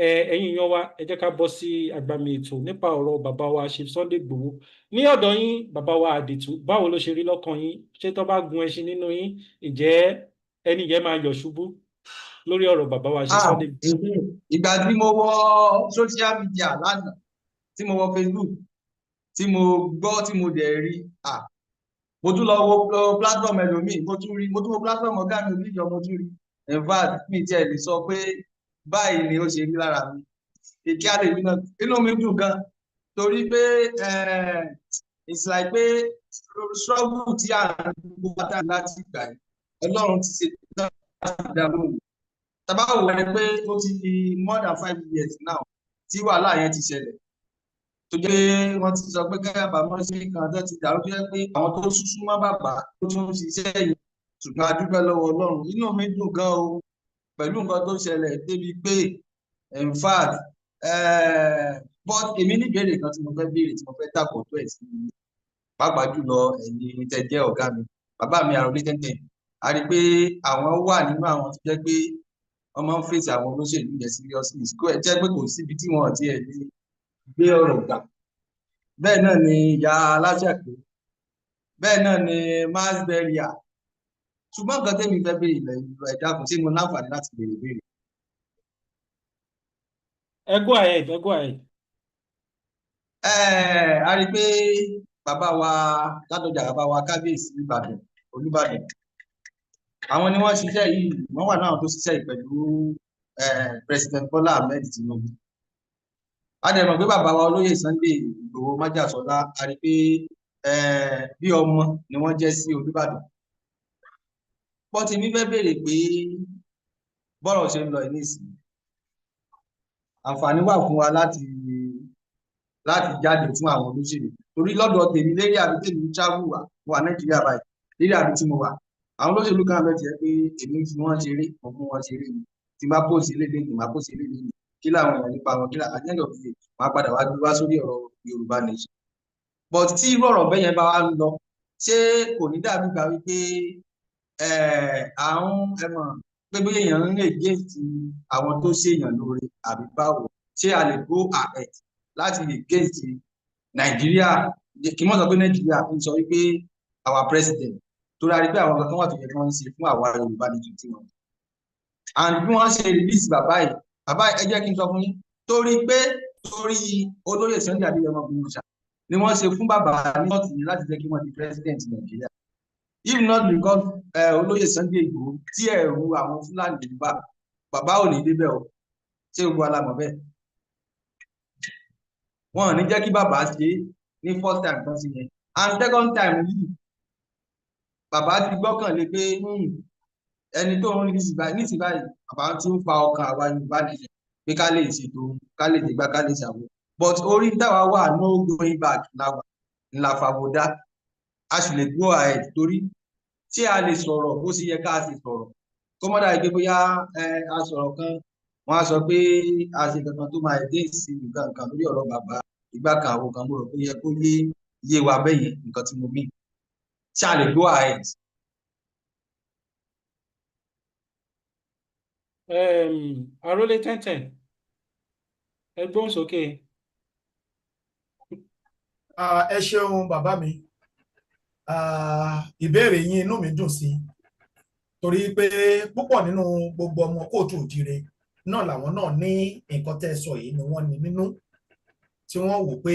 Ẹ̀yin èèyàn wa, ẹ jẹ́ ká bọ́ sí agbami ètò nípa ọ̀rọ̀ bàbá wa Chief Sunday Igboho. Ní ọ̀dọ̀ yín, bàbá wa Àdìtú, báwo ló ṣe rí lọ́kàn yín? Ṣé tó bá gun ẹṣin nínú yín, ǹjẹ́ ẹni yẹn máa yọ̀ ṣubú lórí ọ̀rọ̀ bàbá wa Chief Ah, Sunday Igboho? Ìgbà tí mo wọ social media lánàá, tí mo wọ Facebook, tí mo gbọ́, tí mo dẹ̀ rí, ah, mo tún lọ wo platform ẹlòmíì, mo tún rí, mo tún wo platform ọ̀gá mi Oníjọ, mo tún rí. In fact, mi tiẹ̀ lè sọ pé báyìí ni ó ṣe rí lára mi. Ìkí á lè rí náà, inú mi dùn gan torí pé it's like pé struggle tí à ń gbọ́ láti ìgbà yìí, Ọlọ́run ti ṣe tán láti dá lóhùn. Tá bá wò ó pé ó ti di more than 5 years now tí wàhálà yẹn ti ṣẹlẹ̀, tó jẹ́ pé wọ́n ti sọ pé káyàbá mọ́ sí kan tó ti dàrú, tó jẹ́ pé àwọn tó súnmọ́ mọ́ bàbá tó tún ń ṣiṣẹ́ yìí. Ṣùgbọ́n a dúpẹ́ lọ́wọ́ Ọlọ́run, inú mi dùn gan o pẹ̀lú nǹkan tó ṣẹlẹ̀ débi pé, in fact, but èmi ní ìbéèrè kan tí mo fẹ́ béèrè, tí mo fẹ́ dàpọ̀ tó ẹ̀ sí, pàápàá jùlọ ẹ̀yin tẹ́ jẹ́ ọ̀gá mi, bàbá mi Àròlé Tẹ́ntẹ́n. A rí i pé àwọn wà nínú àwọn tó jẹ́ pé wọ́n máa ń fèsì àwọn olóṣèlú yẹn seriously, kó ẹ jẹ́ pé kò síbi tí wọ́n ti ẹ̀ lè gbé ọ̀rọ̀ gbà. Bẹ́ẹ̀ náà ni ìyá aláṣàpé, bẹ́ẹ̀ náà ni masberia. Ṣùgbọ́n nǹkan tẹ́mi fẹ́ béèrè ilẹ̀, ẹ dákun, ṣé mo láǹfààní láti béèrè béèrè? Ẹ go ahead, ẹ go ahead. A rí i pé bàbá wa Ládọjà, bàbá wa kábíyèsí Ìbàdàn, Olúbàdàn, àwọn ni wọ́n ṣiṣẹ́ yìí, wọ́n wà náà tó ṣiṣẹ́ yìí pẹ̀lú President Bola Ahmed Tinubu. A dẹ̀ mọ̀ pé bàbá wa olóyè Sunday Ìgbòho Májàsọ́lá, a rí i pé bí ọmọ ni wọ́n jẹ́ sí Olúbàdàn. But èmi fẹ́ béèrè pé bọ́rọ̀ ṣe ń lọ yìí nísìnyí, àǹfààní wà fún wa láti jáde fún àwọn olóṣèlú, torí lọ́dọ̀ tèmi, lérí àbí tèmi travel wà, mo wà Nàìjíríà báyìí, lérí àbí tí mo wà, àwọn olóṣèlú kan bẹ tiẹ̀ pé èmi ń fi wọ́n ṣeré, mo fún wọn ṣeré ni. Tí n bá post eléyìí, tí n bá post eléyìí, kí làwọn èèyàn nípa wọn, kí làwọn at the end of the day, wọ́n á padà wá gbé wá sórí ọ̀rọ̀ Yorùbá nation. But tí irú ọ̀rọ̀ bẹ́yẹn bá wá ń lọ, ṣé kò ní dàbí gbà wípé à ń ẹ mọ̀ pé bóyá èèyàn ń against àwọn tó ṣèyàn lóore, àbí báwo? Ṣé a lè go ahead láti against Nàìjíríà? Kí n mọ̀ sọ pé Nàìjíríà ń sọ wípé our president, torí a rí pé àwọn kankan wà tó yẹ kí wọ́n ń ṣe fún àwa Yorùbá nation tí wọ́n, and bí wọ́n ṣe release bàbá yìí, bàbá yìí, ẹ jẹ́ kí n sọ fún yín, torí pé torí olóyè Sunday Adéyẹmọ Ìgbòho ni wọ́n ṣe fún bàbá ní ọ̀tún yìí láti jẹ́ kí wọ́n di president Nàìjíríà. If not because olóyè Sunday Ìgbòho tí ẹ̀rù àwọn Fúlàní ń bà, bàbá ò ní débẹ̀ o. Ṣé gbogbo alamọ̀ bẹ́ẹ̀? Wọn ò ní jẹ́ kí bàbá ṣe é ní first time kan sí yẹn, and second time yìí, bàbá ti gbọ́kànlé pé ẹni tó ń rí nísìnyí báyìí, bàbá ti ń fa ọkàn àwa Yorùbá nation pé ká lè ṣètò, ká lè dìgbà, ká lè ṣàwọ. But orí táwa wà, no going back la wà ńlá fàwọdá. A sì lè go ahead, torí tí a lè sọ̀rọ̀ bó ṣe yẹ ká ṣe sọ̀rọ̀, kó mọ́ dàbí pé bóyá a sọ̀rọ̀ kan, wọ́n á sọ pé a ṣe kankan tó máa against nǹkan kan lórí ọ̀rọ̀ bàbá ìgbà kan, àwọn kan. Mo rò pé yẹ kó yé yé wa bẹ́yẹn nǹkan tí mo mean. Ṣé a lè go ahead? Arólé Tẹ́ntẹ́n, ẹ gbóhùn sókè. Ah, ẹ ṣeun, bàbá mi. Ah, ìbéèrè yín, inú mi dùn sí, torí pé púpọ̀ nínú gbogbo ọmọ kóòtù òjìrè náà làwọn náà ní nǹkan tẹ́ ẹ sọ yìí ni wọ́n ní nínú tí wọ́n wò pé,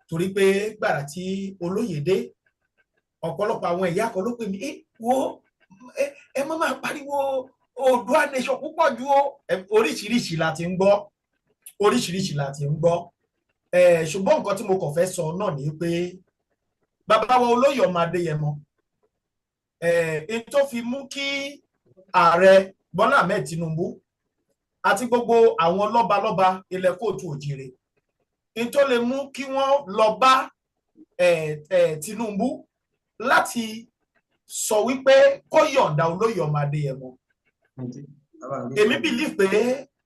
torí pé gbàrà tí olóyè dé, ọ̀pọ̀lọpọ̀ àwọn ìyá kan ló pè mí, wo, ẹ má máa pariwo Oòduà nation púpọ̀ ju o. Oríṣiríṣi la ti ń gbọ́, oríṣiríṣi la ti ń gbọ́. Ṣùgbọ́n nǹkan tí mo kàn fẹ́ sọ náà ni pé bàbá wa olóyè ọmọ Adéyẹmọ ẹ tó fi mú kí ààrẹ Bọ́lá Ahmed Tinubu àti gbogbo àwọn lọ́balọ́ba ilẹ̀ kóòtù òjìrè n tó lè mú kí wọ́n lọ bá Tinubu láti sọ wípé kó yọ̀ǹda olóyè ọmọ Adéyẹmọ, èmi believe pé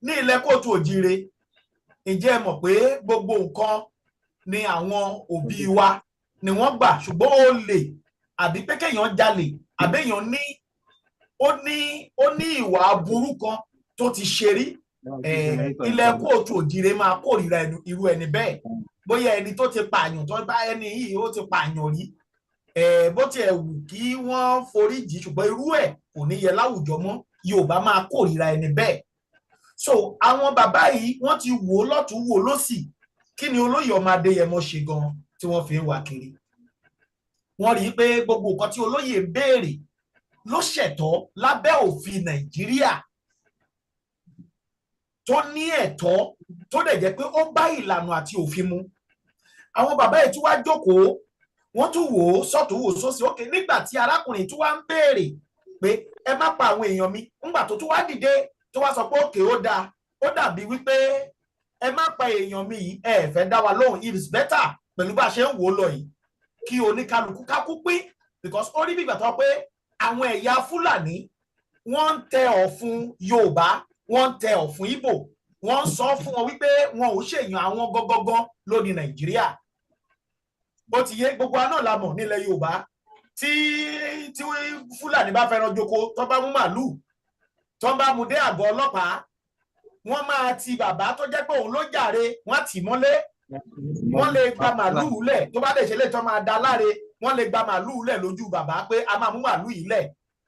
ní ilẹ̀ kóòtù òjìrè, ǹjẹ́ ẹ mọ̀ pé gbogbo nǹkan ni àwọn òbí wa ni wọ́n gbà, ṣùgbọ́n ó lè àbí pé kéèyàn jalè, àbí èèyàn ní ó ní ìwà aburú kan tó ti ṣe rí. Ilẹ̀ kóòtù òjìrè máa kórìíra irú ẹni bẹ́ẹ̀. Bóyá ẹni tó ti pààyàn, tó bá ẹni yìí ó ti pààyàn rí, bó tiẹ̀ wù kí wọ́n foríjì, ṣùgbọ́n irú ẹ̀ kò ní yẹ láwùjọ mọ́. Yorùbá máa kórìíra ẹni bẹ́ẹ̀. So àwọn bàbá yìí, wọ́n ti wò ó lọ́tún, wò ó lọ́sì, kí ni olóyè ọmọ Adéyẹmọ ṣe gan tí wọ́n fi ń wá kiri? Wọ́n rí i pé gbogbo nǹkan tí olóyè ń béèrè ló ṣẹ̀tọ́ lábẹ́ òfin Nàìjíríà, tó ní ẹ̀tọ́, tó dẹ̀ jẹ́ pé ó bá ìlànà àti òfin mu. Àwọn bàbá yìí tún wá jókòó, wọ́n tún wò ó sọ́tún, wò ó sósì. Ókè, nígbà tí arákùnrin tún wá ń béèrè pé ẹ má pa àwọn èèyàn mi, ńgbà tó tún wá dìde, tó wá sọ pé òkè, ó dáa, ó dàbí wípé ẹ má pa èèyàn mi yìí, ẹ fẹ́ dá wa lóhùn, it is better pẹ̀lú bá a ṣe ń wò ó lọ yìí kí oníkálukú kákú pín, because ó rí bí ìgbà tó pé àwọn ẹ̀yà Fúlàní, wọ́n ń tẹ ọ̀fun Yorùbá, wọ́n ń tẹ ọ̀fun Ìgbò, wọ́n ń sọ fún wọn wípé wọn ò ṣèyàn, àwọn gangan lóní Nàìjíríà. Bó ti yé gbogbo wa náà la mọ̀ nílẹ̀ Yorùbá, tí Fúlàní bá fẹ́ràn joko, tó bá mú màlúù, tó bá mú dé àgọ́ ọlọ́pàá, wọ́n máa ti bàbá tó jẹ́ pé òun ló jàre, wọ́n á tì mọ́lé. Wọ́n lè gba màlúù lẹ̀, tó bá dẹ̀ ṣe lè tán máa da láre, wọ́n lè gba màlúù lẹ̀ lójú bàbá pé a máa mú màlúù yìí lẹ̀,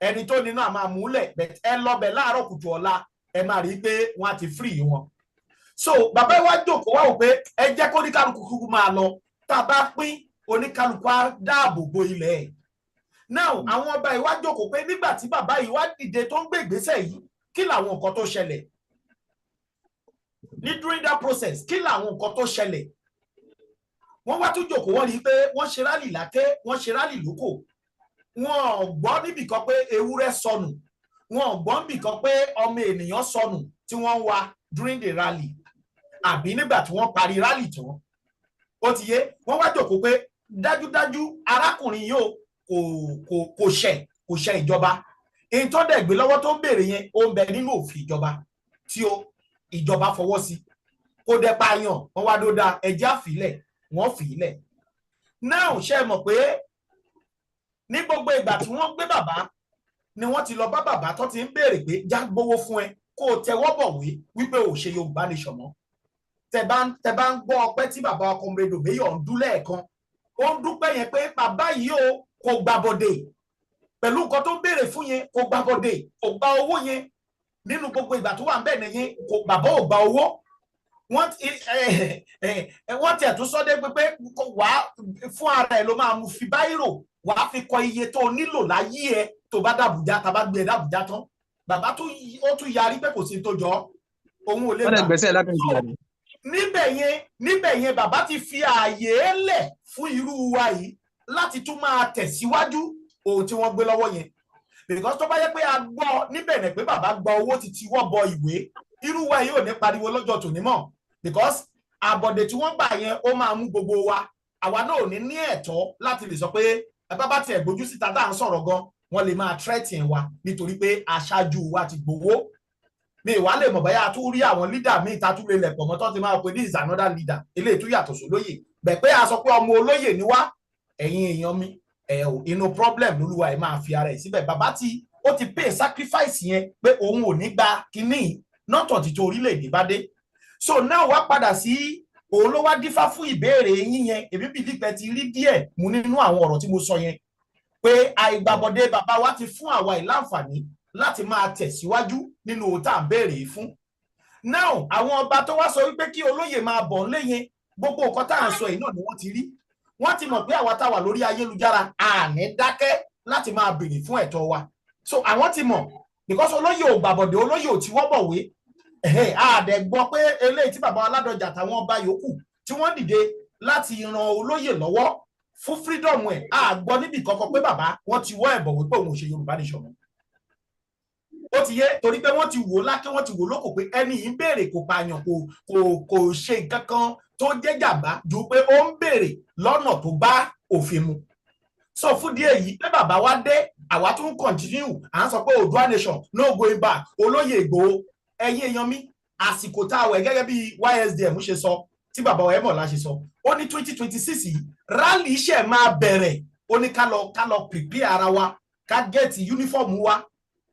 ẹni tó ní náà máa mú lẹ̀. Ẹ lọ́bẹ̀ láàárọ̀ kùtù ọ̀la, ẹ máa rí i pé wọ́n á ti free wọn. So bàbá wa jókòó, wá wò pé ẹ jẹ́ kó oníkálukú kúkú máa lọ, tá a bá pín, oníkálukú á dáàbò bo ilẹ̀ ẹ̀. Now àwọn ọba yìí wá jókòó pé nígbà tí bàbá yìí wá dìde tó ń gbé ìgbésẹ̀ yìí, kí làwọn nǹkan tó ṣẹlẹ̀ ní during that process? Kí làwọn nǹkan tó ṣẹlẹ̀? Wọ́n wá tún jókòó, wọ́n rí i pé wọ́n ṣe rally láké, wọ́n ṣe rally lóko, wọn ò gbọ́ níbìkan pé ewúrẹ́ sọnù, wọn ò gbọ́ níbìkan pé ọmọ ènìyàn sọnù tí wọ́n ń wá during the rally àbí nígbà tí wọ́n parí rally tán. Ó ti yé wọ́n wá jókòó pé dájúdájú arákùnrin yìí kò ṣẹ̀ ìjọba. Èyí tó dẹ̀ gbé lọ́wọ́ tó ń béèrè yẹn, ó ń bẹ nínú òfin ìjọba tí ó ìjọba fọwọ́ sí, kó dẹ̀ pààyàn. Wọ́n wá dó dáa, ẹjẹ́ àfilẹ̀, wọ́n fi ilẹ̀. Now ṣe é mọ̀ pé ní gbogbo ìgbà tí wọ́n gbé bàbá ni wọ́n ti lọ bá bàbá tó ti ń béèrè pé já gbowó fún ẹ, kó o tẹwọ́ bọ̀wé wípé ò ṣe Yorùbá Nation mọ́. Tẹ bá ń gbọ́ ọpẹ́ tí bàbá Comrade Omeyo ń dún lẹ́ẹ̀kan, ó ń dúpẹ́ yẹn pé bàbá yìí o kò gbàbọ̀dè pẹ̀lú nǹkan tó ń béèrè fún yẹn, kò gbàbọ̀dè, kò gba owó yẹn. Nínú gbogbo ìgbà tó wà ń bẹ̀ nìyẹn, kò bàbá ò gba owó. Wọ́n tiẹ̀ tún sọ́dé pé wàá fún ara ẹ̀ ló máa mú fi biro, wàá fi kọ iye tó nílò láyé ẹ tó bá dàbújá, tá a bá gbé ẹ dàbújá tán. Bàbá tó ó tún yarí pé kò sí tó jọ, òun ò lè Wọ́n dẹ̀ gbà. gbẹ́sẹ̀ lábẹ́ ìjìyà ni. Níbẹ̀ yẹn, bàbá ti fi ààyè lẹ̀ fún irú wa yìí láti tún máa tẹ̀síwájú ohun tí wọ́n gbé lọ́wọ́ yẹn, because tó bá yẹ pé a gbọ́ níbẹ̀ rẹ̀ pé bàbá gba owó ti tiwọ́ bọ ìwé, irú wa yìí ò ní pariwo lọ́jọ́ tòní mọ́, because àbọ̀dè tí wọ́n gbà yẹn, ó máa mú gbogbo wa, àwa náà ò ní ní ẹ̀tọ́ láti lè sọ pé bàbá bá tiẹ̀ gbójú síta tá à ń sọ̀rọ̀ gan, wọ́n lè máa threaten wa nítorí pé aṣáájú wa ti gbowó. Mi ìwà lè mọ̀ bóyá a tún rí àwọn leader míì tá a tún lè lẹ̀pọ̀ mọ́ tó ti máa pe this is another leader, eléyìí tún yàtọ̀ sólóyè bẹ̀ pé a sọ pé ọmọ olóyè ni wá. Ẹ̀yin èèyàn mi, ẹ̀ ò inú problem lolúwa ẹ̀ máa fi ara ẹ̀ síbẹ̀. Bàbá tí ó ti pay sacrifice yẹn pé òun ò ní gba kínní nọ́tọ̀ títí orílẹ̀-èdè bá dé. So now wá padà sí òun ló wá dífá fún ìbéèrè yín yẹn. Èmi believe pé ti rí díẹ̀ mú nínú àwọn ọ̀rọ̀ tí mo sọ yẹn pé àìgbàbọ̀dé bàbá wa ti fún àwa ìláǹfààní láti máa tẹ̀síwájú nínú ohun tá à ń béèrè yìí fún. Now àwọn ọba tó wá sọ wípé kí olóyè máa bọ̀ ńlé yẹn, gbogbo nǹkan tá à ń sọ yìí náà ni wọ́n ti rí. Wọ́n ti mọ̀ pé àwa tá wà lórí ayélujára, àní dákẹ́ láti máa béèrè fún ẹ̀tọ́ wa. So àwọn ti mọ̀ because olóyè ò gbàbọ̀dé, olóyè ò tiwọ́ bọ̀wé. Àdẹ̀ gbọ́ pé eléyìí tí bàbá Aládọjà àtàwọn ọba yòókù tí wọ́n dìde láti ran olóyè lọ́wọ́ fún freedom ẹ̀, a gbọ́ níbì kankan pé bàbá wọ́n ti wọ́ ẹ̀bọ̀ wípé òun ò ṣe Yorùbá Nation mọ́. Ó ti yé, torí pé wọ́n ti wò lákè, wọ́n ti wò lóko pé ẹni yìí ń béèrè, kò pààyàn, kò ṣe nǹkan kan tó jẹ́ jàmbá ju pé ó ń béèrè lọ́nà tó bá òfin mu. So fún díẹ̀ yìí pé bàbá wa dé, àwa tún continue, à ń sọ pé Oòduà Nation, no going back, olóyè Ìgbòho. Ẹ̀yin èèyàn mi, àsìkò tá a wẹ̀, gẹ́gẹ́ bí YSDM ṣe sọ, tí bàbá wa Ẹ̀mọ̀lá ṣe sọ, ó ní 2026 yìí, rally iṣẹ́ máa bẹ̀rẹ̀. Ó ní ká lọ prepare ara wa, ká get uniform wa,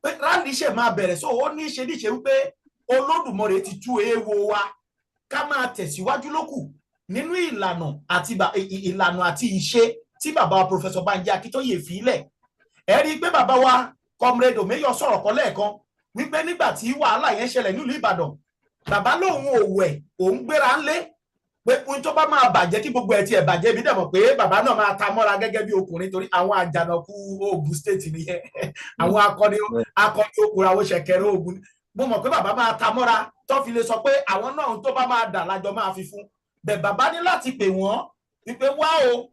pé rally iṣẹ́ máa bẹ̀rẹ̀. So ó ní ṣe níṣe wípé Olódùmarè ti tú èèwọ̀ wa, ká máa tẹ̀síwájú lókù nínú ìlànà àti ìlànà àti ìṣe tí bàbá wa Professor Banji Akíntóyè fi lẹ̀. Ẹ rí i pé bàbá wa Comrade Omeyo sọ̀rọ̀ kan lẹ́ẹ̀kan wípé nígbà tí wàhálà yẹn ṣẹlẹ̀ nílùú Ìbàdàn, bàbá lòun ò wẹ̀, òun gbéra ńlé pé ohun tó bá máa bàjẹ́, kí gbogbo ẹ̀ tiẹ̀ bàjẹ́. Ibi dẹ̀ mọ̀ pé bàbá náà máa ta mọ́ra gẹ́gẹ́ bí ọkùnrin, torí àwọn àjànàkú Ògùn State nìyẹn, àwọn akọni akọni okùnrin, àwọn ṣẹ̀kẹ̀rẹ̀ Ògùn. Mo mọ̀ pé bàbá máa ta mọ́ra tó fi lè sọ pé àwọn náà, ohun tó bá máa dà lájọ máa fi fún bẹ́ẹ̀. Bàbá ní láti pè wọ́n wípé, "Wá o,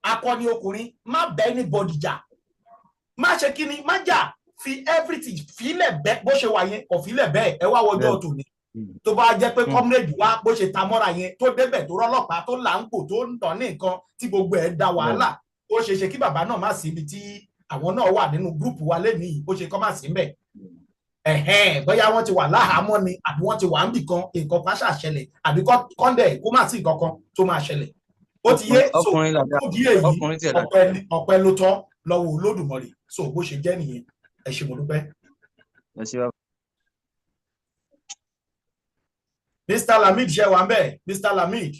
akọni ọkùnrin, má bẹ́ anybody jà, má ṣe kíni, má jà, fi everything fílẹ̀ bẹ́ẹ̀." Bó ṣe wà yẹn, kò fílẹ̀ bẹ́ẹ̀. Ẹ wá wọjọ́ tòní, tó bá jẹ́ pé comrade wa bó ṣe ta mọ́ra yẹn, tó débẹ̀, tó rọ́lọ́pàá, tó là ń pò, tó ń dàn ní nǹkan, tí gbogbo ẹ̀ da wàhálà, ó ṣe ṣe kí bàbá náà má sí ibi tí àwọn náà wà nínú group wa lẹ́nìí. Ó ṣe kọ́ má sí mbẹ̀. Ẹ̀hẹ́n, bóyá wọ́n ti wà láhàámọ́ ni, àbí wọ́n ti wà níbì kan, nǹkan kan ṣàṣẹlẹ̀, àbí kọ́ndẹ̀ kó má sí nǹkan kan tó máa ṣẹlẹ̀. Ó ti yé. So Ọkùnrin làdá. Ó di èyí. Ọkùnrin tiẹ̀ dà. Ọpẹ́ ló tọ́ lọ́wọ́ Olódùmarè. So bó ṣe jẹ́ nìyẹn. Ẹ ṣé, mo dúpẹ́. Ẹ ṣé, bàbá. Mr. Lamid, ṣe wà ń bẹ̀? Mr. Lamid,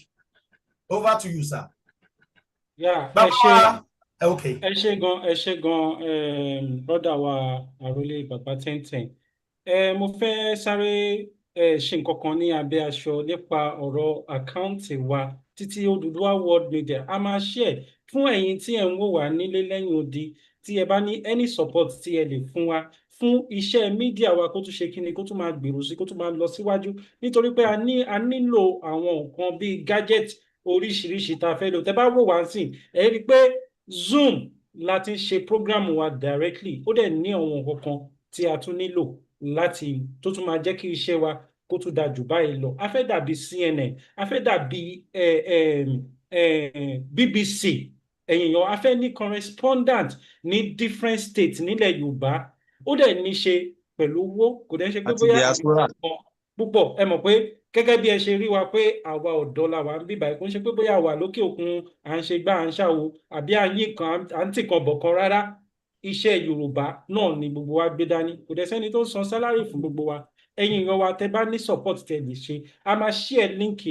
over to you, sir. Yeah, ẹ Bàbá ṣé. wa, ok. Ẹ ṣé gan, ẹ ṣé gan, brother wa Àròlé Bàbá Ten Ten. Ẹ mo fẹ́ sáré ẹ ṣe nǹkan kan ní abẹ́ aṣọ nípa ọ̀rọ̀ account wa títí Odùduwà World Media. A máa share fún ẹ̀yin tí ẹ̀ ń wò wá nílé lẹ́yìn odi. Tí ẹ bá ní any support tí ẹ lè fún wa fún iṣẹ́ media wa, kó tún ṣe kíni, kó tún máa gbèrú sí, kó tún máa lọ síwájú, nítorí pé a nílò àwọn nǹkan bíi gadget oríṣiríṣi tá a fẹ́ lò. Tẹ́ bá wò wá sí, ẹ rí i pé Zoom la ti ń ṣe program wa directly. Ó dẹ̀ ní àwọn nǹkan kan tí a tún nílò láti tó tún máa jẹ́ kí iṣẹ́ wa kó tún dáa jù báyìí lọ. A fẹ́ dàbí CNN, a fẹ́ dàbí BBC. Ẹ̀yin èèyàn, a fẹ́ ní correspondent ní different states nílẹ̀ Yorùbá. Ó dẹ̀ ní ṣe pẹ̀lú owó, kò dẹ̀ ṣe pé Àti bóyá diaspora. Kan púpọ̀. Ẹ mọ̀ pé gẹ́gẹ́ bí ẹ ṣe rí wa pé àwa ọ̀dọ́ la wà ń bíbà, kò ń ṣe pé bóyá wà lókè òkun, à ń ṣe gbá, à ń ṣàwo, àbí à ń yí kan, à ń tì kan bọ̀ kan rárá. Iṣẹ́ Yorùbá náà ni gbogbo wa gbé dání. Kò dẹ̀ sẹ́ni tó ń san salary fún gbogbo wa. Ẹ̀yin èèyàn wa, tẹ́ bá ní support tẹ́ lè ṣe, a máa share link,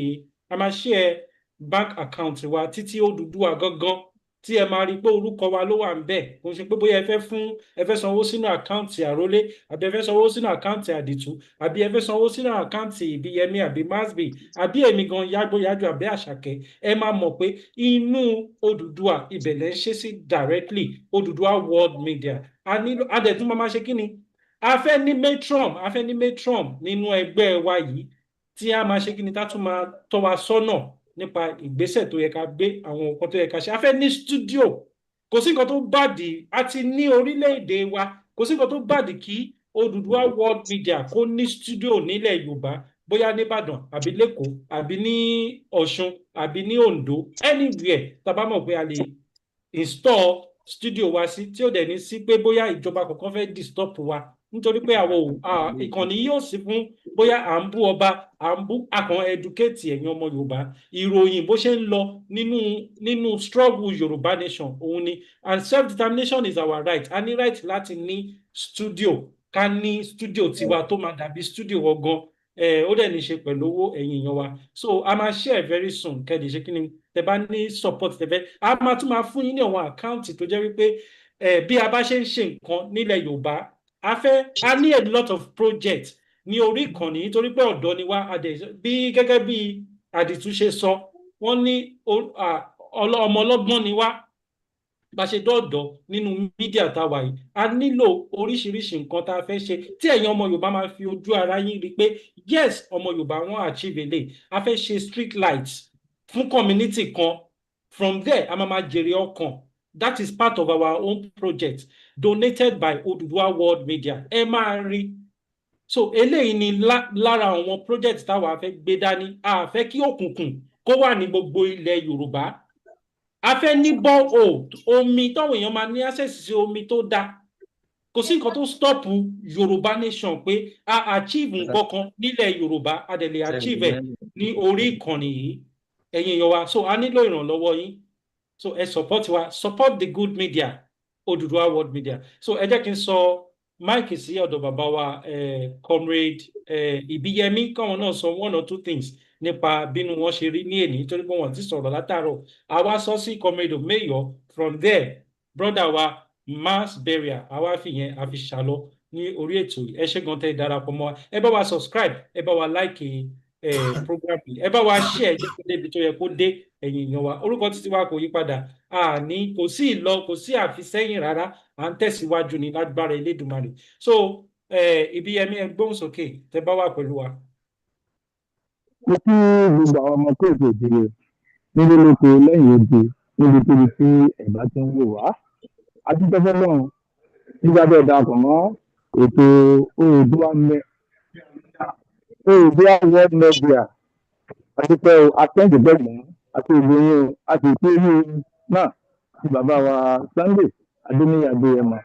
a máa share bank account wa títí Odùduwà gangan, tí ẹ máa rí i pé orúkọ wa ló wà ń bẹ̀. Kò ń ṣe pé bóyá ẹ fẹ́ fún, ẹ fẹ́ sanwó sínú account Àrólé, àbí ẹ fẹ́ sanwó sínú account Àdìtú, àbí ẹ fẹ́ sanwó sínú account Ìbíyẹmí, àbí Masbi, àbí èmi gan Yágbóyájú, àbí Àṣàkẹ́. Ẹ máa mọ̀ pé inú Odùduwà ibẹ̀ lẹ́ ń ṣe sí directly, Odùduwà World Media. A nílò, a dẹ̀ tún máa ṣe kí ni, a fẹ́ ní matron, a fẹ́ ní matron nínú ẹgbẹ́ wa yìí tí a máa ṣe kí ni, tá tún máa tọ́ wa sọ́nà nípa ìgbésẹ̀ tó yẹ ká gbé, àwọn nǹkan tó yẹ ká ṣe. A fẹ́ ní studio. Kò sí nǹkan tó bad, a ti ní orílẹ̀-èdè wa. Kò sí nǹkan tó bad kí Odùduwà World Media kó ní studio nílẹ̀ Yorùbá, bóyá nìbàdàn, àbí lẹ́kọ̀ọ́, àbí ní Ọ̀ṣun, àbí ní Oǹdó, anywhere tá a bá mọ̀ pé a lè install studio wa sí, tí ó dẹ̀ ní sí pé bóyá ìjọba kankan fẹ́ disturb wa, nítorí pé àwọn ìkànnì yóò sí fún bóyá à ń bú ọba, à ń bú akàn, educate ẹ̀yin ọmọ Yorùbá, ìròyìn bó ṣe ń lọ nínú struggle Yorùbá nation òun ni. And self-determination is our right. A ní right láti ní studio, ká ní studio tiwa tó máa dàbí studio ọgán. Ó dẹ̀ ní ṣe pẹ̀lú owó, ẹ̀yin èèyàn wa. So a máa share very soon. Kẹ́ẹ̀dì ṣe kí ni, tẹ bá ní support tẹ fẹ́, a máa tún máa fún yín ní àwọn account tó jẹ́ wípé bí a bá ṣe ń ṣe nǹkan nílẹ̀ Yorùbá, a fẹ́, a ní a lot of projects ní orí ìkànnì, nítorí pé ọ̀dọ́ ni wá. Bí gẹ́gẹ́ bí Àdìtú ṣe sọ, wọ́n ní ọmọ ọlọ́gbọ́n ni wá. Bá ṣe dọ́ọ̀dọ́ nínú media tá a wà yìí, a nílò oríṣiríṣi nǹkan tá a fẹ́ ṣe tí ẹ̀yin ọmọ Yorùbá máa fi ojú ara yín rí i pé yes, ọmọ Yorùbá wọn achieve eléyìí. A fẹ́ ṣe street lights fún community kan. From there, a máa jèrè ọkàn. That is part of our own project donated by Oduduwa World Media. Ẹ máa rí. So eléyìí ni lára àwọn project táwa fẹ́ gbé dání. A fẹ́ kí òkùnkùn kó wà ní gbogbo ilẹ̀ Yorùbá. A fẹ́ ní borehole omi táwọn èèyàn máa ní access sí omi tó dáa. Kò sí nǹkan tó stop Yorùbá nation pé a achieve nǹkan kan nílẹ̀ Yorùbá. A dẹ̀ lè achieve ẹ̀ ní orí ìkànnì yìí, ẹ̀yin èèyàn wa. So a nílò ìrànlọ́wọ́ yín. So ẹ support wa, support the good media, Oduduwa World Media. So ẹ jẹ́ kí n sọ Máìkì sí ọ̀dọ̀ bàbá wa Comrade Ìbíyẹmí, káwọn náà sọ one or two things nípa bínú wọn ṣe rí ní èní, nítorí pé wọn ti sọ̀rọ̀ látàárọ̀. Àwa sọ sí Comrade Omeyo, from there brother wa mass burial, àwa fi yẹn àfi ṣàlọ ní orí ètò yìí. Ẹ ṣé gan tẹ́ ẹ darapọ̀ mọ́ wa. Ẹ bá wa subscribe, ẹ bá wa like program yìí, ẹ bá wa share, jẹ́ kó débi tó yẹ kó dé. Ẹ̀yin èèyàn wa, orúkọ títí wa kò yí padà, àní kò sí ìlọ, kò sí àfisẹ́yìn rárá, à ń tẹ̀síwájú ní lágbára Elédùmarè. So Ìbíyẹmí, ẹ gbóhùn sókè tẹ́ bá wà pẹ̀lú wa. Mo kí gbogbo àwọn ọmọ kóòtù òjìrè nílé lóko lẹ́yìn odi, níbikíbi tí ẹ̀bá ti ń wò wá. A dúpẹ́ fọ́lọ́run nígbà bẹ́ẹ̀ darapọ̀ mọ́ ètò Oòduà World Media. A dúpẹ́ o, akẹ́ǹdẹ̀gbẹ̀gbọ̀n àti ìgbóyún o, a sì kí orí náà ti bàbá wa Sunday Adéníyì Adéyẹmọ.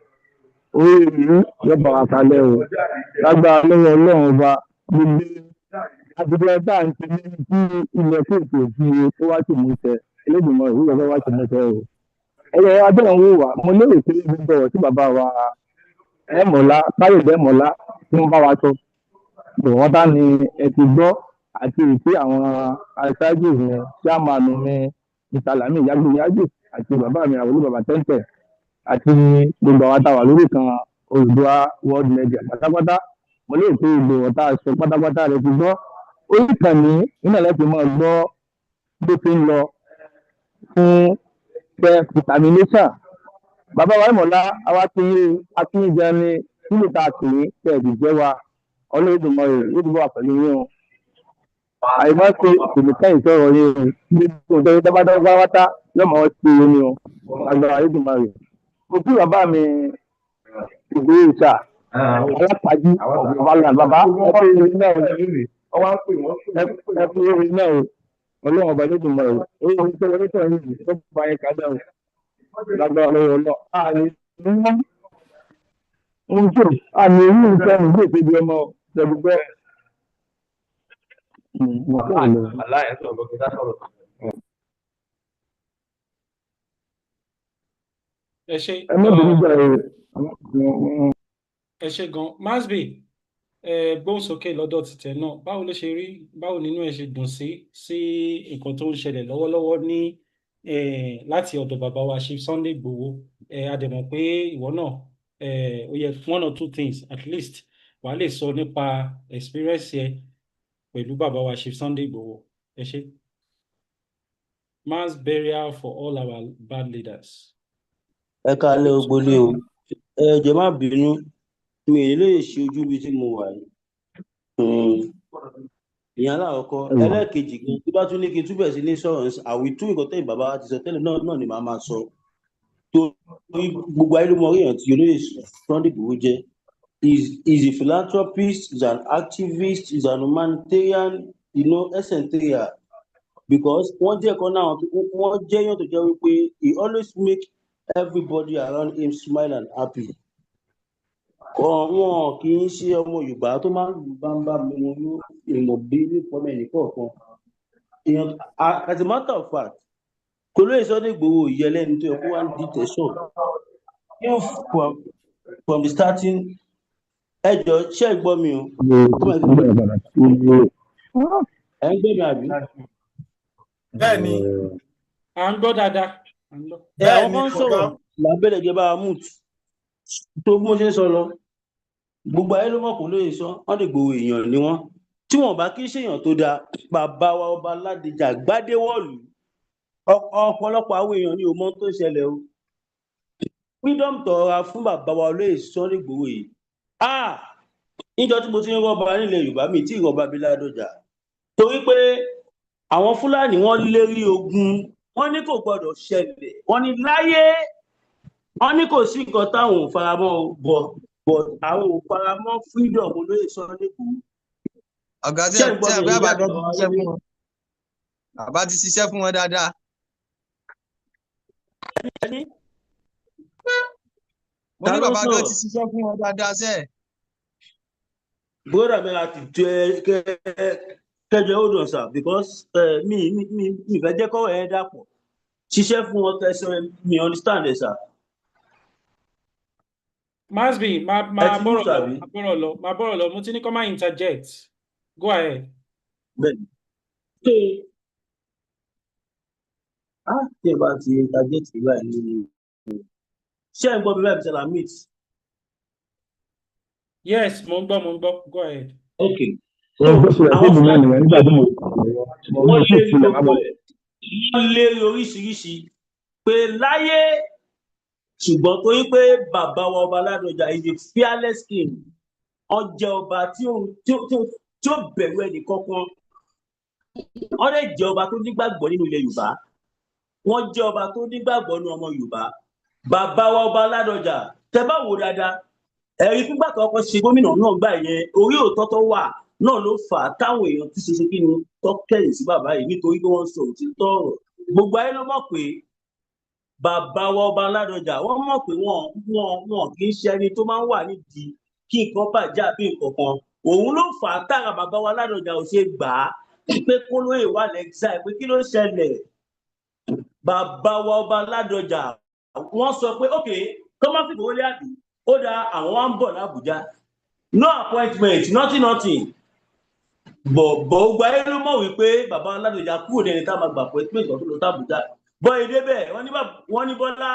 Orí ìlú yóò bá wa kalẹ̀ o, lágbára lọ́wọ́ Ọlọ́run ọba. Gbogbo àdúgbò tá à ń ṣe ní kí ilẹ̀ kóòtù òfin tó wá sí ìmúṣẹ, Elédùmarè ìwúrọ̀ fẹ́ wá sí ìmúṣẹ o. Ẹ̀yẹ adéhùn wò wá, mo lérò pé gbogbo ọ̀rọ̀ tí bàbá wa Ẹ̀mọ̀lá Káyọ̀dé Ẹ̀mọ̀lá tí wọ́n bá wa sọ bò wọ́n bá ní ẹ ti gbọ́, àti ìpè àwọn aṣáájú mi, ṣáàmánu mi, Mr. Lami Yágbóyájú, àti bàbá mi Àwòlú bàbá Tẹ́ńtẹ̀, àti gbogbo àwọn táwa lórí kan Oòduà World Media pátápátá. Mo lérò pé gbogbo ọ̀tá aṣọ pátápátá rẹ ti gbọ́. Orí ìkànnì nínú ẹ̀ láti máa gbọ́ bó ti ń lọ fún self determination. Bàbá wa Ẹ̀mọ̀lá, àwa ti yín akínyìn ni nílùú tá a pè é tẹ̀ ẹ̀ jẹ́ wa. Olódùmarè yóò túbọ̀ wà pẹ̀lú yín o. Àìmọ́ ṣe ìlúkẹ́ ìṣòro yín o, gbogbo ìjọba dábàdàbà yóò máa ṣe é ní o, agbára Olódùmarè. Mo kí bàbá mi ìgbé ìṣà alápàdé ọ̀bọ̀bálà. Bàbá, ẹ kú orin náà, ẹ kú orin náà o. Ọlọ́run ọba Olódùmarè, orí tó wọlé tó yìí tó bá yẹn kájà o, lágbára lọ́wọ́ ọlọ́ àní ń tó àmì orí nǹkan ìgbé ìpéjọ ọmọ ṣẹ̀gbẹ́. Ẹ ṣé. Ẹ má bínú gbà ẹ. Ẹ ṣé gan. Masbi, ẹ gbóhùn sókè lọ́dọ̀ tìtẹ̀ náà. Báwo ló ṣe rí, báwo nínú ẹ ṣe dùn sí nǹkan tó ń ṣẹlẹ̀ lọ́wọ́lọ́wọ́ ní láti ọ̀dọ̀ bàbá wa Chief Sunday Igboho? A dẹ̀ mọ̀ pé ìwọ náà, ó yẹ one or two things at least wà á lè sọ nípa experience ẹ pẹ̀lú bàbá wa Chief Sunday Igboho. Ẹ ṣé. Mass burial for all our bad leaders. Ẹ káalẹ́ ògbólé o. Ẹ jọ̀ọ́, má bínú, mi ò lè ṣe ojú ibi tí mo wà yìí. Ìyẹn alákọ̀ọ́kọ́. Ẹlẹ́ẹ̀kejì gan, tí bá tún ní kí n túbẹ̀ sí ní sọ̀rọ̀ àwítú nǹkan tẹ́yìn bàbá wa ti sọ tẹ́lẹ̀ náà ni màá máa sọ, torí gbogbo ayé ló mọ orí èèyàn tí olóyè Sunday Igboho jẹ́. Is a philanthropist, is an activist, is an humanitarian, eccentric, because wọ́n jẹ́ kan náà, wọ́n jẹ́ èèyàn tó jẹ́ wípé he always make everybody around him smile and happy. Wọn kì í ṣe ọmọ Yorùbá tó máa ń lù bámbá mi wọn ní ìmọ̀ bí nípa ọmọ ẹnì kọ̀ọ̀kan èèyàn. As a matter of fact, kò lóye Sunday Igboho yẹ lẹ́ni tó yẹ kó wá ní detention from the starting. Ẹ jọ, ṣé ẹ gbọ́ mi o? Ẹ ń gbọ́ mi àbí? Bẹ́ẹ̀ni. À ń gbọ́ dáadáa. À ń gbọ́. Ẹ àwọn kan sọ̀rọ̀ lábẹ́lẹ̀ jẹ́ bá a mute tó bí mo ṣe ń sọ lọ. Gbogbo ayé ló mọ̀ kó lóye sọ wọ́n lè gbowó èèyàn ni wọ́n tí wọ́n bá kí ń ṣèyàn tó dáa. Bàbá wa ọba Ládìjà Gbádéwọ̀lú, ọ̀pọ̀lọpọ̀ àwọn èèyàn ní ò mọ̀ tó ń ṣẹlẹ̀ o. Freedom tọra fún bàbá wa olóyè Sunday Igboho yìí, ah, níjọ́ tí mo ti ń rọ́ba nílẹ̀ Yorùbá, mi tí ìrọ̀bà bí Ládọjà, torí pé àwọn Fúlàní wọ́n lérí ogun, wọ́n ní kò gbọ́dọ̀ ṣẹlẹ̀, wọ́n ní láyé, wọ́n ní kò sí nǹkan táwọn ò faramọ́ o, but àwọn ò faramọ́ freedom olóyè Sunday Igboho. Ọ̀gá, tí Ṣé ń gbọ́ tí mi? àgbẹ̀ Ìyá bàbá ti ṣiṣẹ́ fún wọn, bàbá ti ṣiṣẹ́ fún wọn dáadáa. Ẹni Mo Ta ní ló bàbá gan sọ̀rọ̀? ti ṣiṣẹ́ fún wọn dáadáa sẹ́ẹ̀. Brother mi láti jẹ kẹjọ, hold on sir, because mi fẹ́ jẹ́ kọ́rọ̀ ẹ dàpọ̀. Ṣiṣẹ́ fún wọn tẹsán, mi understand ẹ sir. Masbi, máa Ẹ máa ti bọ́rọ̀ mute lọ, àbí? Máa bọ́rọ̀ lọ, máa bọ́rọ̀ lọ. Mo ti ní kó má interject. Go ahead. Bẹ́ẹ̀ so ah, tí ẹ bá ti interject báyìí ní, ṣé ẹ ń gbọ́ mi báyìí, Mr. Lamid? Yes, mo ń gbọ́, mo ń gbọ́. Go ahead. Ok. Wọ́n gbé sílẹ̀ Àwọn fún mi náà Fúlàní nìyẹn nígbà tí mo mo wọ́n sì lérí tilẹ̀ má gbogbo bọ̀. ẹ̀, wọ́n lérí oríṣiríṣi pé láyé, ṣùgbọ́n torí pé bàbá wa ọba Ládọjà is a fearless king, wọ́n jẹ́ ọba tí ó bẹ̀rù ẹnì kankan, wọ́n dẹ̀ jẹ́ ọba tó nígbàgbọ́ nínú ilẹ̀ Yorùbá, wọ́n jẹ́ ọba tó nígbàgbọ́ nínú ọmọ Yorùbá. Bàbá wa ọba Ládọjà, tẹ bá wò dáadáa, ẹ̀rí fúngbà tó kọ́kọ́ ṣe gómìnà náà gbà yẹn, orí òótọ́ tó wà náà ló fà á táwọn èèyàn tún ṣe ṣe kí ni tó kẹ̀yìn sí bàbá yìí, nítorí pé wọ́n sọ òtítọ́ ọ̀rọ̀. Gbogbo ayé ló mọ̀ pé bàbá wa ọba Ládọjà, wọ́n mọ̀ pé wọ́n kì í ṣe ẹni tó máa ń wà nídìí kí nǹkan bàjẹ́ àbí nǹkan kan. Òun ló fà á tára bàbá wa Ládọjà ò ṣe gbà á pé kó lóye wà lẹ́gísà pé kí ló ṣẹlẹ̀. Bàbá wa ọba Ládọjà, wọ́n sọ pé ok, kó má fìgbówó lé àbí ó da, àwọn wa ń bọ̀ l'Àbújá, no appointment, nothing, nothing. Bọ̀ bọ̀ ó gba ayé ló mọ̀ wípé bàbá Ládọjà kúrò ní ẹni tá a máa gbà appointment kan tó lọ s'Àbújá. Bọ́ èdè bẹ́ẹ̀, wọ́n ní Bọ́lá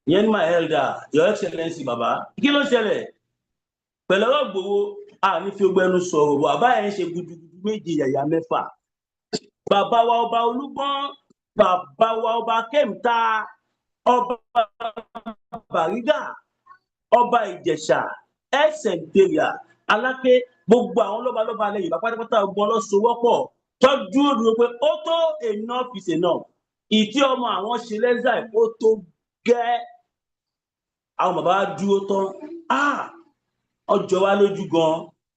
ìyẹn ní, "My elder, Your Excellency, bàbá, kí ló ṣẹlẹ̀ pẹ̀lú ọ̀rọ̀ Ìgbòho?" A ní fi ogbẹnu sọ̀rọ̀ bọ̀, bàbá yẹn ń ṣe gudugudu méje yàyà mẹ́fà. Bàbá wa ọba Olúgbọ́n, bàbá wa ọba Kẹ́mta, ọba Bàrígà, ọba Ìjẹ̀ṣà, ẹsẹ̀ntẹ̀rìà Aláké, gbogbo àwọn lọ́balọ́ba alẹ́ Yorùbá pátápátá, ọgbọ́n lọ́sowọ́pọ̀ tọ́jú òdùró pé ó tó, enough is enough. Ìtí ọmọ àwọn ṣe lẹ́sà, ó tó gẹ́. Àwọn bàbá wa dúró tán. Ah, ọjọ́ wa lójú gan,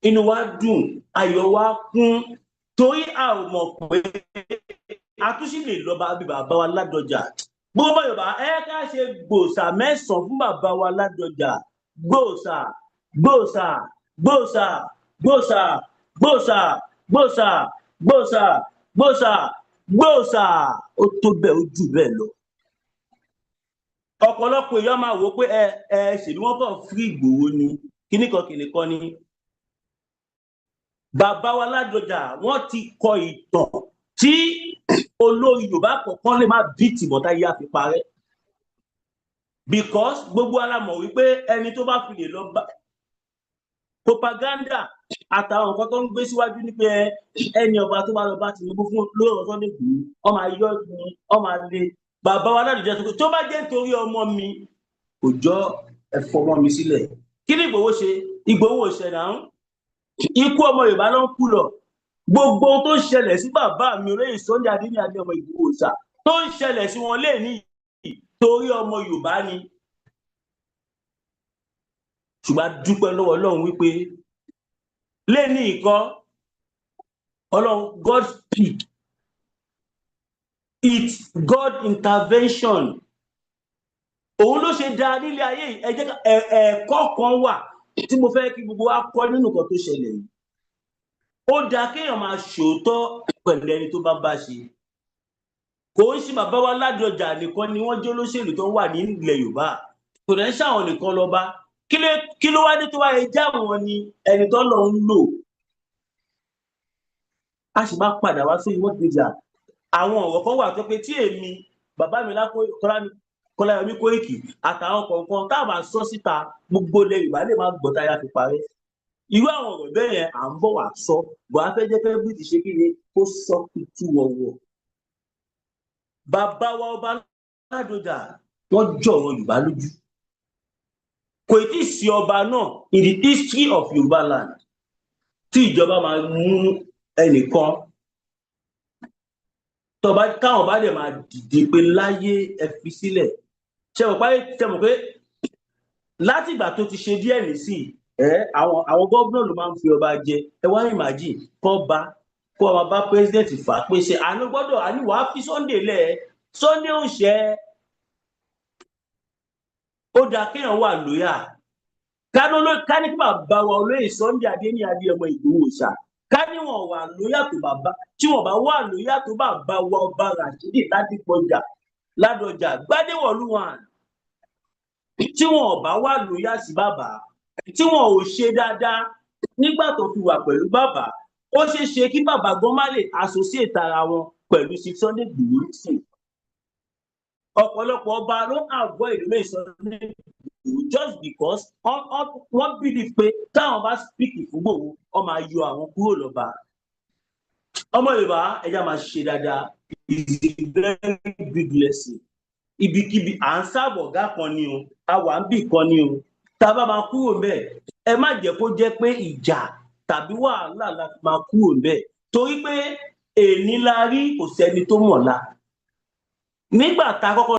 inú wa dùn, ayọ̀ wa kún, torí a ò mọ̀ pé àtúnṣe lè lọ́ba bí bàbá wa Ládọjà. Gbogbo Yorùbá, ẹ ká ṣe gbòòsà mẹ́sàn-án fún bàbá wa Ládọjà. Gbòòsà, gbòòsà, gbòòsà, gbòòsà, gbòòsà, gbòòsà, gbòòsà, gbòòsà, gbòòsà. Ó tó bẹ́ẹ̀, ó jù bẹ́ẹ̀ lọ. Ọ̀pọ̀lọpọ̀ èèyàn máa wò ó pé ẹ ṣèlú wọn kàn fírí Ìgbòho ni, kíní kan kíní kan ni. Bàbá wa Ládọjà, wọ́n ti kọ ìtàn tí olórí Yorùbá kọ̀ọ̀kan lè má bí tìmọ̀tá yá fi parẹ́, because gbogbo wa la mọ̀ wípé ẹni tó bá fi lè lọ bá propaganda àtàwọn nǹkan tó ń gbé síwájú ní pé ẹni ọba tó bá lọ bá Tinubu fún lórí ọ̀rọ̀ Sunday Igboho, wọ́n máa yọ ní, wọ́n máa lé bàbá wa Ládọjà tó bá jẹ́ nítorí ọmọ mi kò jọ ẹ̀fọ́ ọmọ mi sílẹ̀. Kí ni Ìgbòho ṣe? Ìgbòho ṣe náà, ikú ọmọ Yorùbá ló ń kú lọ. Gbogbo ohun tó ń ṣẹlẹ̀ sí bàbá mi olóyè Sunday Adéníyì Adéyẹmọ Ìgbòho ṣá, tó ń ṣẹlẹ̀ sí wọn léèní, torí ọmọ Yorùbá ni. Ṣùgbọ́n a dúpẹ́ lọ́wọ́ Ọlọ́run wípé léèní ìkọ́ Ọlọ́run, God speak, it's God intervention. Òun ló ṣe dáa nílé ayé yìí. Ẹ jẹ́ ẹ̀kọ́ kan wà tí mo fẹ́ kí gbogbo wa kọ́ nínú nǹkan tó ṣẹlẹ̀ yìí. Ó dáa kéèyàn máa ṣòótọ́ pẹ̀lú ẹni tó bá bá ṣe. Kò ń ṣe bàbá wa Ládọjà nìkan ni wọ́n jẹ́ olóṣèlú tó wà ní ilẹ̀ Yorùbá, kò dẹ̀ ń ṣàwọn nìkan lọ́ba. Kí ló wá dé tó wáyé já wọn ni ẹni tó lọ ń lò? A sì máa padà wá sórí world media. Àwọn ọ̀rọ̀ kan wà tó pé tí èmi, bàbá mi Kọ́láyọmí Kóìkì àtàwọn kọ̀ọ̀kan tá a máa sọ síta, gbogbo ilẹ̀ Yorùbá lè má gbọ́ táyà fi parẹ́. Irú àwọn ọ̀rọ̀ bẹ́ẹ̀ yẹn, à ń bọ̀ wá sọ bọ̀. Á fẹ́ jẹ́ pé bí ti ṣe kí ni kó sọ kùtù wọ̀wọ̀. Bàbá wa ọba Ládọjà, wọ́n jọ̀rọ̀ Yorùbá lójú. Kò tí ì sí ọba náà in the history of Yorùbá land tí ìjọba máa mú ẹnìkan tọba, káwọn bá dẹ̀ máa dìde pé láyé, ẹ fi sílẹ̀. Ṣe mọ̀ pé, ṣe mọ̀ pé láti ìgbà tó ti ṣe díẹ̀ nísìn ẹ, àwọn gómìnà ló máa ń fi ọba jẹ. Ẹ wá imagine kọ́ ba kó ọba bá president fà á pé ṣe àánú gbọ́dọ̀ àní wàá fi Sunday lẹ̀. Sunday ò ṣe é. Ó dáa kéèyàn wà lóyà ká ní kí bàbá wa olóyè Sunday Adéníyì Adéyẹmọ Ìgbòho ṣá, ká ní wọn wà lóyà tó bàbá, tí wọn bá wà lóyà tó bàbá wa ọba Rashidi Ládìpọjà Ládọjà Gbadéwọlú wọn. Tí wọn ò bá wà loyal sí bàbá, tí wọn ò ṣe dáadáa nígbà tó fi wà pẹ̀lú bàbá, ó ṣeé ṣe kí bàbá gan má lè associate ara wọn pẹ̀lú Chief Sunday Igboho nísìnyí. Ọ̀pọ̀lọpọ̀ ọba ló avoid olóyè Sunday Igboho just because wọ́n believe pé táwọn bá speak fún Igboho, wọ́n máa yọ àwọn kúrò lọ́ba. Ọmọ Yorùbá, ẹja máa ṣe dáadáa is a very big lesson. Ibikíbi à ń sáàbọ̀, ọ̀gá kan ni o, a wà ń bì kan ni o, tá a bá máa kúrò ńbẹ̀, ẹ má jẹ́ kó jẹ́ pé ìjà tàbí wàhálà la fi máa kúrò ńbẹ̀, torí pé èní la rí, kò sẹ́ni tó mọ̀la. Nígbà tá a kọ́kọ́